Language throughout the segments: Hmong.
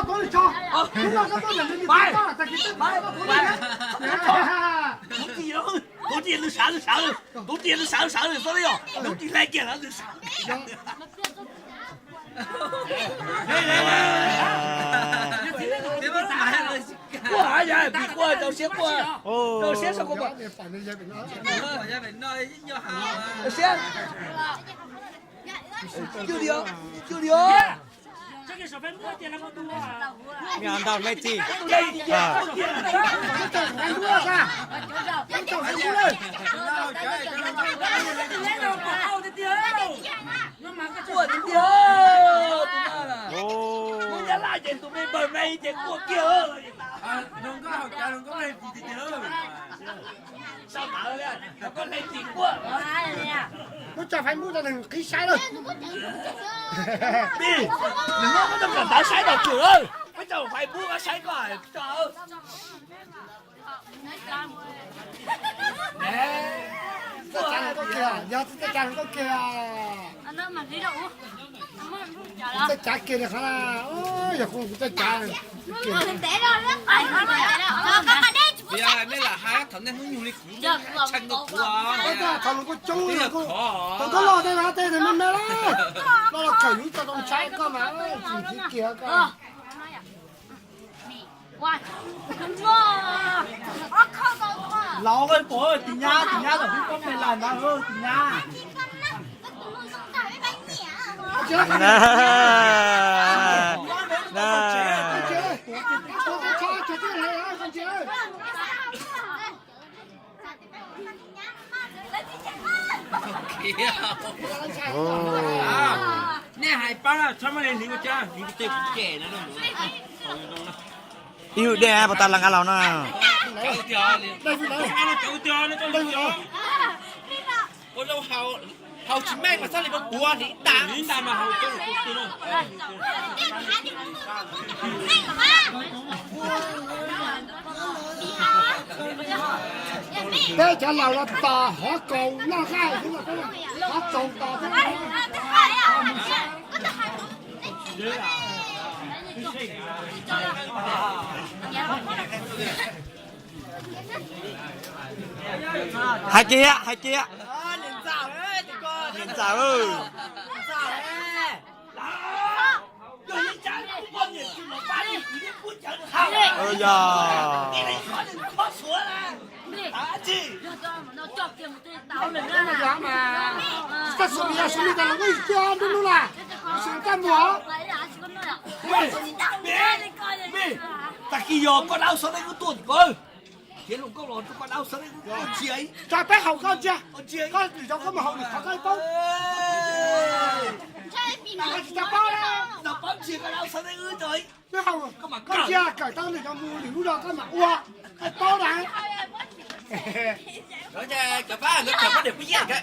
Tus tij, tus tij, lwm sawv, lwm sawv, tus tij, lwm sawv, lwm sawv, tus tij hlais kiag lawm, lwm sawv. Quaj, quaj, rau siab quaj, rau siab sau quaj, rau siab. Cwj li os, cwj li os. Me ntau me txiv. Quaj tiag tiag. Tus nyab laj ces tus me npawg me ces quaj kiag. Muab tso Facebook rau neeg qhib saib lawm. Pib, nws muab koj tau kawm ntawv saib tau kawm lawm. Muab tso Facebook saib koj tso. Txawj cav koj kiag, yog txawj cav koj kiag. Txawj cav kiag li qhov na, yog kuv txawj cav. Nej lam hais thaum nej hnub nyoog li kuv, tshee rau kuv. Thaum los koj coob, thaum koj los tej no tej no me me lawm, los los kawm yus tso rau tshab koj mas tsis nrhiav kiag koj. Laus pom tis nyab, tis nyab los pub pob peg lawm ntag tis nyab. Nej hais paub txhob muab li hliv ua cas, hliv tej kuv cem no. Ib hwj dej puas tas lees a laus no. Haus tsis meej mas txhob li puav hliv tas. Peb cov laus los tos hov kaus noj nqaij, hov kaus tos thiab. Hais kiag, hais kiag. Niam ntxawm, yog. Tsis txawj xub li, xub li tas los koj cia nruab hnub na, xub li koj muag. Tag kis yog koj dab xov dej wb tuaj tim ko, khiav hluas nkauj los rau koj dab xov dej wb tuaj ntsia. Tso peb haus koj ntsia, koj lwm zaus koj mus haus lwm qhov koj paub. Tsis tau paub, paub ntsia koj dab xov dej wb tso. Koj ntsia kawm tau nws cov mus lwm lub zos koj mam ua, koj paub na. Cov pab nkawd kawm pab niam pub yej nkawd.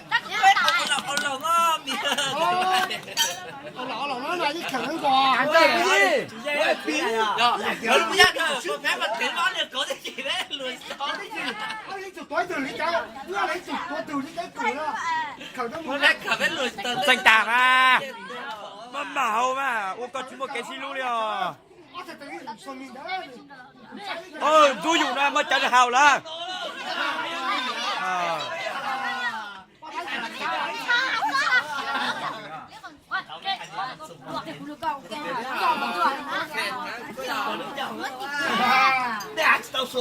Ua los ua los no yeej kawm nkaus heev. Ib tug tuav ib tug li cov, ib tug tuav ib tug li cov kawm na. Tseem tas mas, maj mam haus mas ua koj tsis muaj kev sib hlub li os. Ntxub yus no muaj cov haus lawm.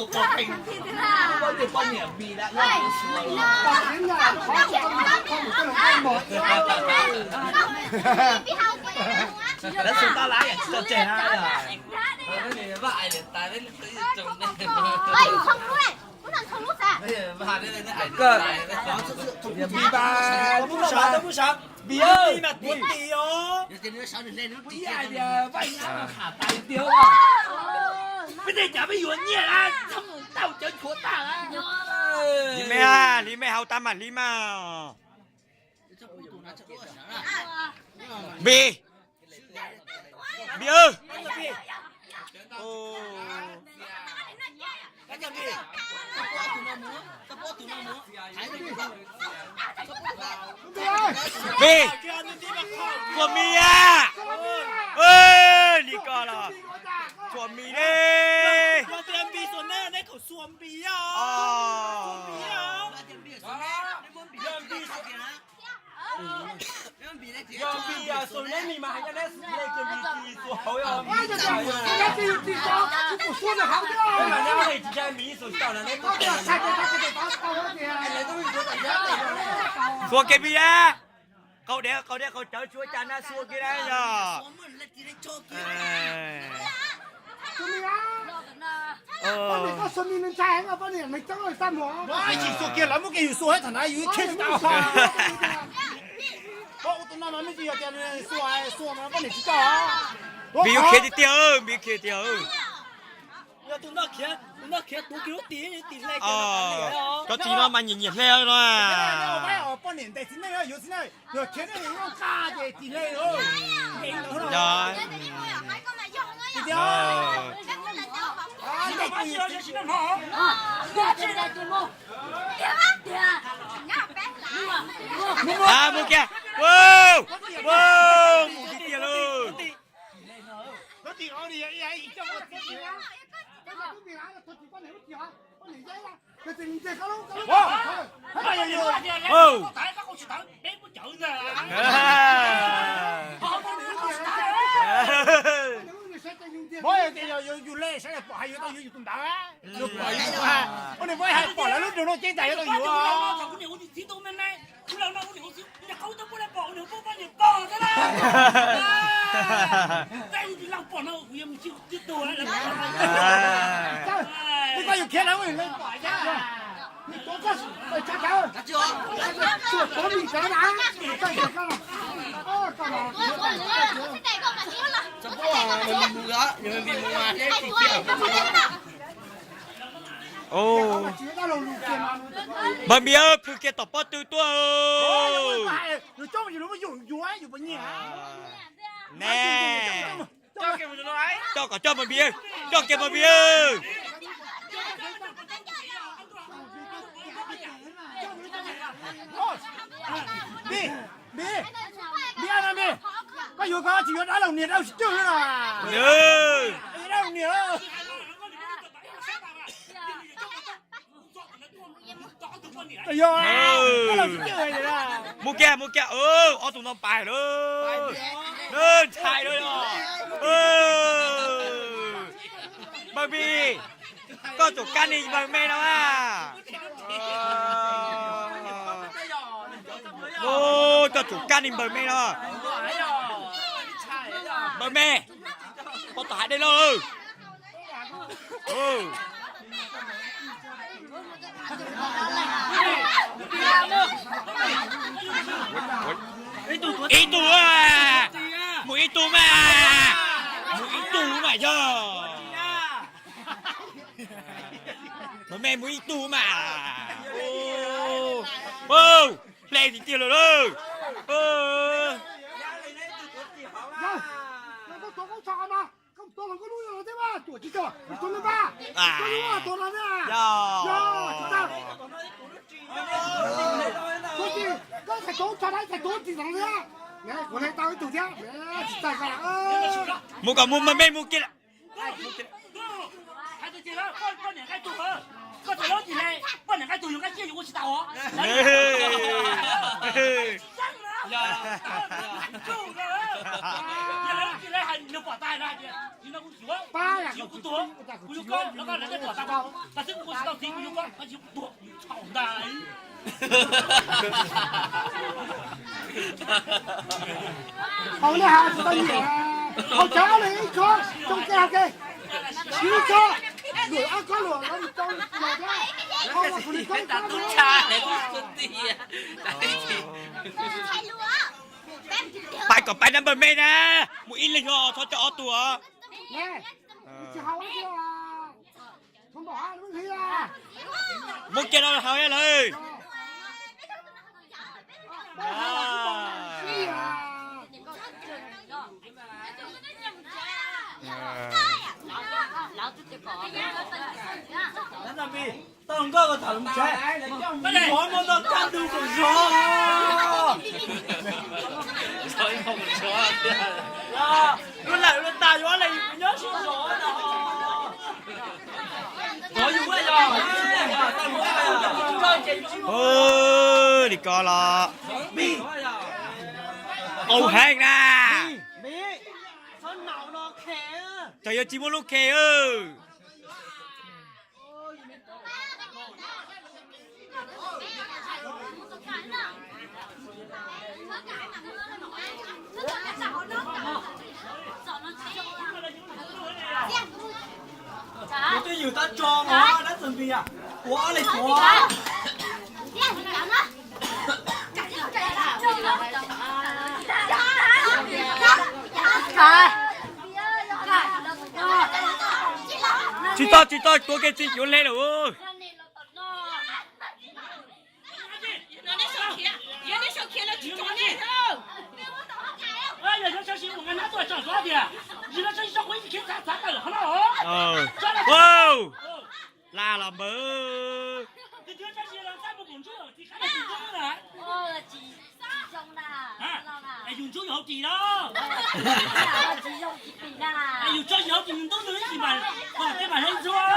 Koj, Npis mas, Npis mas, Npis mas, Npis os. Kuv ib hais tias Vaj Nyab mas kham tas li tiag. Peb tej cas peb yuav nyiaj na, tau cov nchuav tag. Hliv me, hliv me haus tas mam hliv mas. Npis, Npis, Npis, Npis, Npis, Npis, Koj los xuas mis ne. Yog tias npis xuas neb, neb kom xuas npis os. Xuas npis os. Yog npis xuas neb mis mas hais cov neb xuas neb kiag mis tsis xuas hauv os. Neb tsis yog mis xuas tau na neb. Xuas kiag mis na. Qaug diav qaug diav qaug cawv tsis ua cas na, xuas kiag na yog. Tsis xuas kiag lawv muab kiag yus xuas thaum ntawd yus thiaj tsis tau. Ua tus no mas me ntsis yog tias xuas xuas mas poj niam tsis tau. Npis yuav khiav tiag tiag, npis khiav tiag. Yog tus no khiav, tus no khiav tuav kiag lub tim, tim hle kiag. Cov txiv no mas nyiam nyiam hle no. Poj niam ntes txiv neej yuav txiv neej, yog khiav neej nyob qab ces tsis hle. Mus kiag, mus kiag tiag lauj. Yus le saib pom hais yuav tau yuav yus tus ntawd, yus pom yus tus hais, ua niam muab hais pom lawv lub nroog no ceeb tas yuav tau yuav. Ua niam qau tau poj niam pom, ua niam poj poj niam pom xwb na. Tej ua niam laus pom no kuv yuav mus tsis tib tug. Ua niam poj yuav khiav lawv ua niam laus pom. Tuav koj, tuav koj, tuav mis cov na. Npawg Npis, phwj kiag tom pob tw tuaj. Ne, coj kom coj Npawg Npis, coj kiag Npawg Npis. Npis, Npis, Npis, koj yuav koj tsis yuav dab laug niag dab tsis cwj na. Dab laug niag. Yog, mus kiag, mus kiag, ob tug no pais lawm, ntshai lawm. Npawg Npis, koj tsum kab nig npawg me no. Koj tsum kab nig npawg me no. Npawg me, pov tom hav dej loj. Ib tug, mus ib tug mas, mus ib tug mas yog. Npawg me mus ib tug mas. Hle tiag tiag lawm lauj. Mus kom mus mas me mus kiag. Hauv nej has tsis tau nyiam, hauv cov lwm ib khob, tsoo ke hauv ke, ib khob, luam ob khob luam no mus rau los thiab, hauv los kuv li koob tub tshaj. Pais kom pais na npawg me na, mus ib leeg os, txhob coj ob tug os. Muab kiag no haus lawm. Tau nkauj ko tham lus tsheb, mov muaj tau kaj ntug tsaum zog. Lub lawm lub tas Li ko los au heev na. Txawm yog tsis muaj lub khe. Kuv twb yws tab tso os, dab tsi npis, kuv ob leeg tuav. Tsis tau, tsis tau, tuav kiag tsis yuav hle lawm. Laj los npawg. Yus ntsuab yus hauv ris los? Yus tso yus hauv ris nws ntub nws ib chim mas, tej mas hleb ntsuab.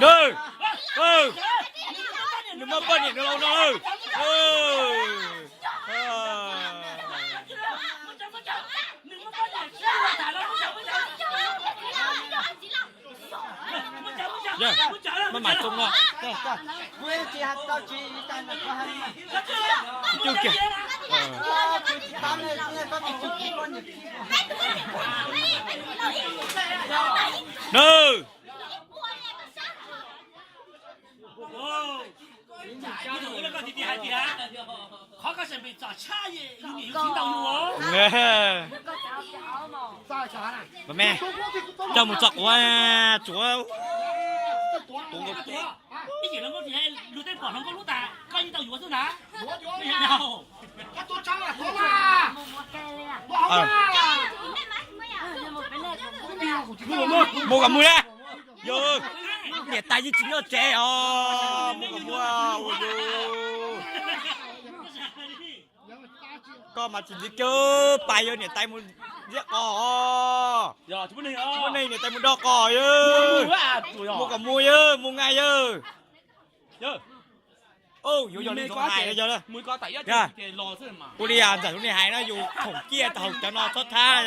Nws, nws muab poj niam nws los no. Maj mam tso no. Cug kiag. Nws. Qhov koj sem pem txom tshaj yus niam yus txiv ntaus yus. Mas me, coj mus txog quav tsuav. Ib yim hluas nkauj lug tej pom hluas nkauj lub tas koj yeej tau yuav xwb na. Mus kom mus na. Yog niam tais yeej tsis nyob tsev os, mus kom mus ua yus. Koj mas tsis nti kiag, pais yog niam tais mus ntiab qos os. Muaj neeg niam tais mus do qos yog. Mus kom mus yog, mus nqa yog. Yuav yog li ntxoov hais no yog. Ua li ntxawm lub niag hais no yus khoom ciaj tau hauv cov no txhob thab.